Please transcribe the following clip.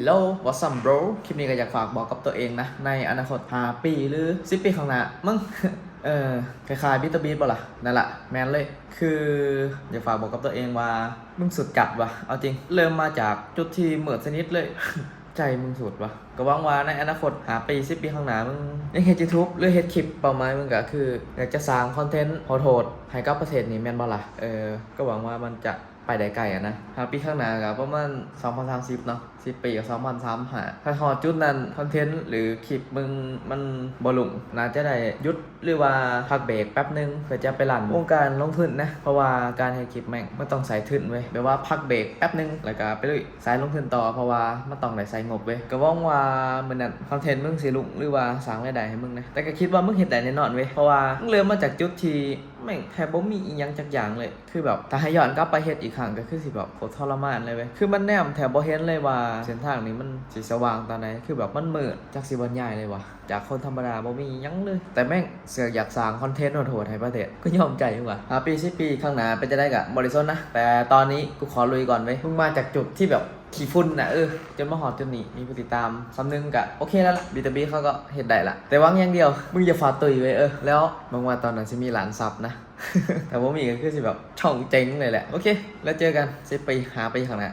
Hello, what's up, bro? ຄລິບນີ້ກໍຢາກຝາກບອກກັບຕົວເອງນະ ໃນອະນາຄົດຫ້າປີ ຫຼື ສິບປີຂ້າງໜ້າ ມັງ ເອີ ຄ້າຍໆ Beat the Beat ບໍ່ລະ? ນັ້ນລະ ແມ່ນເລີຍ. ຄືຢາກຝາກບອກກັບຕົວເອງວ່າ ມຶງສຸດຈັດວ່າ ເອົາຈິງ ເລີ່ມມາຈາກຈຸດທີ່ມືດສະໜິດເລີຍ ໃຈມຶງສຸດວ່າ. ກໍຫວັງວ່າໃນອະນາຄົດຫ້າປີ ສິບປີຂ້າງໜ້າ ມຶງຍັງເຮັດ YouTube ຫຼື ເຮັດຄລິບ ເປົ້າໝາຍມຶງກໍຄື ຢາກຈະສ້າງຄອນເທັນໂຫດໆ ໃຫ້ກັບປະເທດນີ້ ແມ່ນບໍ່ລະ? ເອີ ກໍຫວັງວ່າມັນຈະ ໄປໄດ້ໄກອະນະ. ຫ້າປີຂ້າງໜ້າກໍປະມານສອງພັນສາມສິບເນາະ, ສິບປີກໍສອງພັນສາມສິບຫ້າ. ຖ້າຮອດຈຸດນັ້ນ ຄອນເທັນ ຫຼື ຄລິບມຶງມັນບໍ່ລຸ້ງ, ໜ້າຈະໄດ້ຢຸດ ຫຼືວ່າພັກເບຣກແປັບໜຶ່ງ ເພື່ອຈະໄປລັນວົງການລົງທຶນນະ, ເພາະວ່າການເຮັດຄລິບແມ່ງມັນຕ້ອງໃຊ້ທຶນເວີຍ. ແບບວ່າພັກເບຣກແປັບໜຶ່ງ ແລ້ວກໍໄປລຸຍສາຍລົງທຶນຕໍ່, ເພາະວ່າມັນຕ້ອງໄດ້ໃຊ້ງົບເວີຍ. ກໍຫວັງວ່າມື້ນັ້ນຄອນເທັນມຶງຊິລຸ້ງ ຫຼືວ່າສ້າງລາຍໄດ້ໃຫ້ມຶງນະ, ແຕ່ກໍຄິດວ່າມຶງເຮັດໄດ້ແນ່ນອນເວີຍ, ເພາະວ່າມຶງເລີ່ມມາຈາກຈຸດທີ່ ແມ່ງແທບບໍ່ມີອີ່ຫຍັງຈັກຢ່າງເລີຍ. ຄືແບບ ຖ້າໃຫ້ຍ້ອນກັບໄປເຮັດອີກຄັ້ງ ກໍຄືຊິແບບໂຄດທໍລະມານເລີຍເວີຍ. ຄືມັນແນມແທບບໍ່ເຫັນເລີຍວ່າເສັ້ນທາງນີ້ມັນຊິສະຫວ່າງຕອນໃດ, ຄືແບບມັນມືດ, ຈັກຊິບັນຍາຍເລີຍວ່າ ຈາກຄົນທຳມະດາບໍ່ມີຫຍັງເລີຍ, ແຕ່ແມ່ງເສືອກຢາກສ້າງຄອນເທັນໂຫດໆໃຫ້ປະເທດ. ກໍຍອມໃຈວ່າ ຫ້າປີ ສິບປີຂ້າງໜ້າເປັນຈັ່ງໃດກໍບໍ່ໄດ້ສົນນະ, ແຕ່ຕອນນີ້ກູຂໍລຸຍກ່ອນເວີຍ. ມຶງມາຈາກຈຸດທີ່ແບບຂີ້ຝຸ່ນນະ, ເອີ ຈົນມາຮອດຈຸດນີ້ ມີຜູ້ຕິດຕາມສ່ຳໜຶ່ງກໍໂອເຄແລ້ວລະ. ບີທ໌ທູບີທ໌ ເຂົາກໍເຮັດໄດ້ລະ, ແຕ່ຫວັງຢ່າງດຽວ ມຶງຢ່າຟ້າວຕຸ້ຍເວີຍ. ເອີ ແລ້ວຫວັງວ່າຕອນນັ້ນຊິມີລ້ານຊັບນະ. ຖ້າບໍ່ມີກໍຄືຊິແບບຊ່ອງເຈັງເລີຍແຫຼະ. ໂອເຄ ແລ້ວເຈີກັນ ສິບປີ ຫ້າປີຂ້າງໜ້າ.